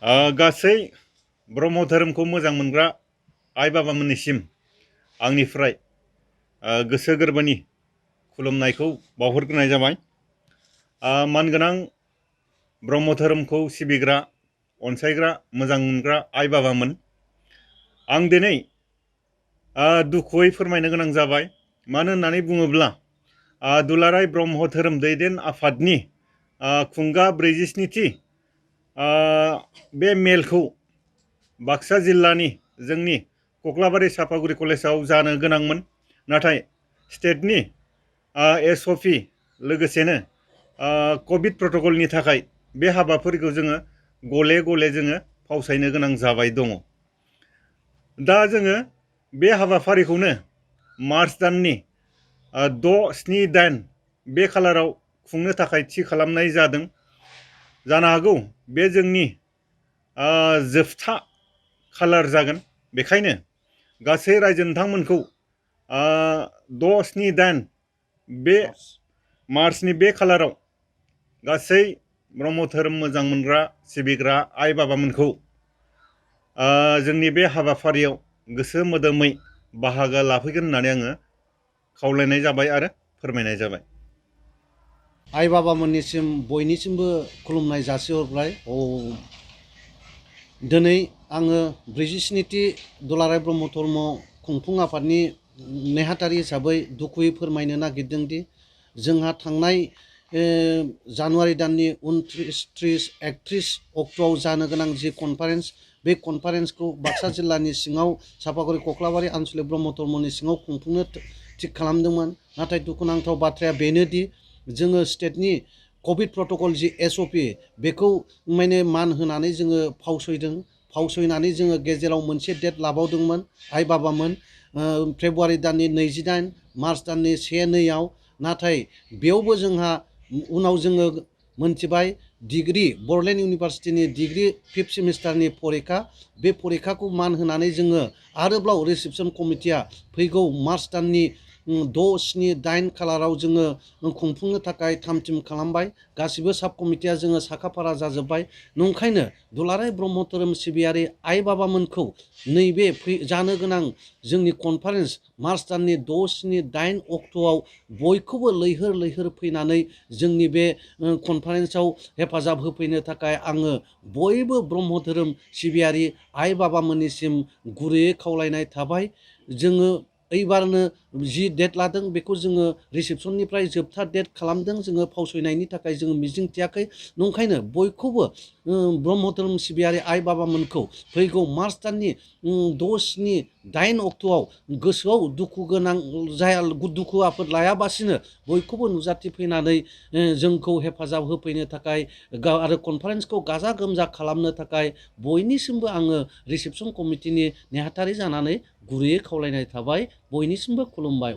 गासै ब्रह्म धोरोमखौ मोजां मोनग्रा आइ बाबामोननिसिम आंनिफ्राय गोसो गोरबोनि खुलुमनायखौ बावहरग्रोनाय जाबाय। मानगोनां ब्रह्म धोरोमखौ सिबिग्रा अनसायग्रा मोजां मोनग्रा आइ बाबामोन, आं दिनै दुखुयै फोरमायनो गोनां जाबाय। मानो होननानै बुङोब्ला दुलाराय ब्रह्म धोरोम दैदेन आफादनि खुंगा 47थि बे मेलखौ बाक्सा जिल्लानि जोंनि कक्लाबारि सापागुरि कलेजाव जानो गोनांमोन, नाथाय स्टेटनि एसअपि लोगोसेनो कभिड प्रट'कलनि थाखाय बे हाबाफारिखौ जोङो गले गले जोङो फावसायनो गोनां जाबाय दङ। दा जोङो बे हाबाफारिखौनो मार्च दाननि 6, 7, 8 बे खालाराव खुंनो थाखाय थि खालामनाय जादों। जानो हागौ बे जोंनि जोबथा खालार जागोन। बेखायनो गासै रायजो नोंथांमोनखौ 6, 7, 8 बे मार्चनि बे खालाराव गासै ब्रह्म धोरोम मोजां मोनग्रा सिबिग्रा आइ बाबामोनखौ जोंनि बे हाबाफारियाव गोसो मोदोमै बाहागो लाफैगोन होननानै आङो खावलायनाय जाबाय आरो फोरमायनाय जाबाय। आइ बाबामोननिसिम बयनिसिमबो खुलुमनाय जासिहरबाय। दिनै आङो 47थि दुलाराय ब्रह्म धर्म खुंफुं आफादनि नेहाथारि हिसाबै दुखुयै फोरमायनो नागिरदों दि जोंहा थांनाय जानुवारि दाननि 29, 30, 31 अक्ट'आव जानो गोनां जि कनफारेन्स, बे कनफारेन्सखौ बाक्सा जिल्लानि सिङाव सापागुरि कक्लाबारि आनसलिक ब्रह्म धर्मनि सिङाव खुंफुंनो थिग खालामदोंमोन। नाथाय दुखुनांथाव बाथ्राया बेनोदि जोङो स्टेटनि कभिड प्रट'कल जि एसअपि बेखौ मान होनानै जोङो फावसयनानै जोङो गेजेराव मोनसे डेट लाबावदोंमोन आइ बाबामोन, फेब्रुवारि दाननि 28, मार्च दाननि 1, 2आव। नाथाय बेयावबो जोंहा उनाव जोङो मोनथिबाय डिग्री बरलेण्ड इउनिभारसिटिनि डिग्री 5th सेमिस्टारनि फरिखा, बे फरिखाखौ मान होनानै जोङो आरोबाव रिसेपसन कमिटिया फैगौ मार्च दाननि 6, 7, 8 खालाराव जोङो खुंफुंनो थाखाय थाम थिम खालामबाय। गासिबो साब कमिटिया जोङो साखाफारा जाजोब्बाय। नंखायनो दुलाराय ब्रह्म धोरोम सिबियारि आइ बाबामोनखौ नैबे जानो गोनां जोंनि कनफारेन्स मार्च दाननि 6, 7, 8 अक्ट'आव बयखौबो लैहोर लैहोर फैनानै जोंनि बे कनफारेन्सआव हेफाजाब होफैनो थाखाय आङो बयबो ब्रह्म धोरोम सिबियारि आइ बाबामोननिसिम गुरैयै खावलायनाय थाबाय। जोङो एबारनो जि डेट लादों बेखौ जोङो रिसेपसननिफ्राय जोबथा डेट खालामदों। जोङो फावसयनायनि थाखाय जोङो मिजिं थियाखै। नंखायनो बयखौबो ब्रह्म धोरोम सिबियारि आइ बाबामोनखौ फैगौ मार्च दाननि 6, 7, 8 अक्ट'आव गोसोआव दुखु गोनां दुखु आफोद लायाबासिनो बयखौबो नुजाथिफैनानै जोंखौ हेफाजाब होफैनो थाखाय आरो कनफारेन्सखौ गाजा गोमजा खालामनो थाखाय बयनिसिमबो आङो रिसेपसन कमिटिनि नेहाथारि जानानै गुरैयै खावलायनाय थाबाय। बयनिसिमबो खुलुमबाय।